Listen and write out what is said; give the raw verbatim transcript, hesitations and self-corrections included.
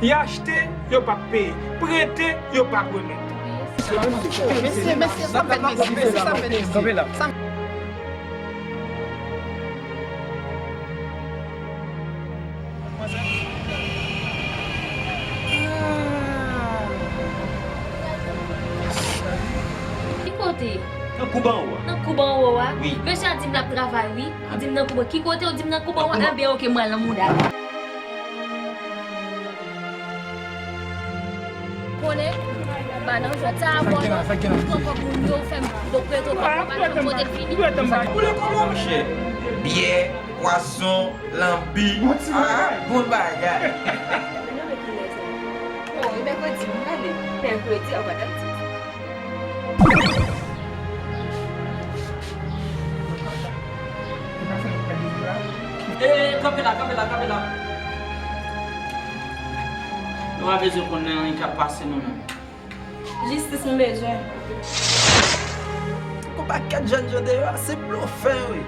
Y achte, yo p ap peye. Prete, yo p ap remèt. Mesye, mesye, sa fèt, mesye, mesye, sa fèt, mesye. Kanpe la. Sa Ki kote? Nan koub anwo a. Nan koub anwo a? Wi. Mesye a di m l ap travay, wi. Li di m nan koub. Ki kote ou di m nan koub anwo a? Nan koub anwo. Anben, oke, m pral nan mouda. Konnen, ba nan jwèt sa a, bò yo, pran kòb moun yo, fè m, donk, reto kòb yo, ba nan kote fini. Ou le kòb la, monchè. Byè, pwason, lanbi. Bon ti bagay. Ah, bon bagay. Oh, e mèkredi, m gade. Mèkredi, a, gade ti. E, kanpe la, kanpe la, kanpe la. Nou pa bezwen konnen anyen k ap pase nou menm. Jistis m bezwen. Gon pakèt jèn jan deyò a, se blofè yo ye.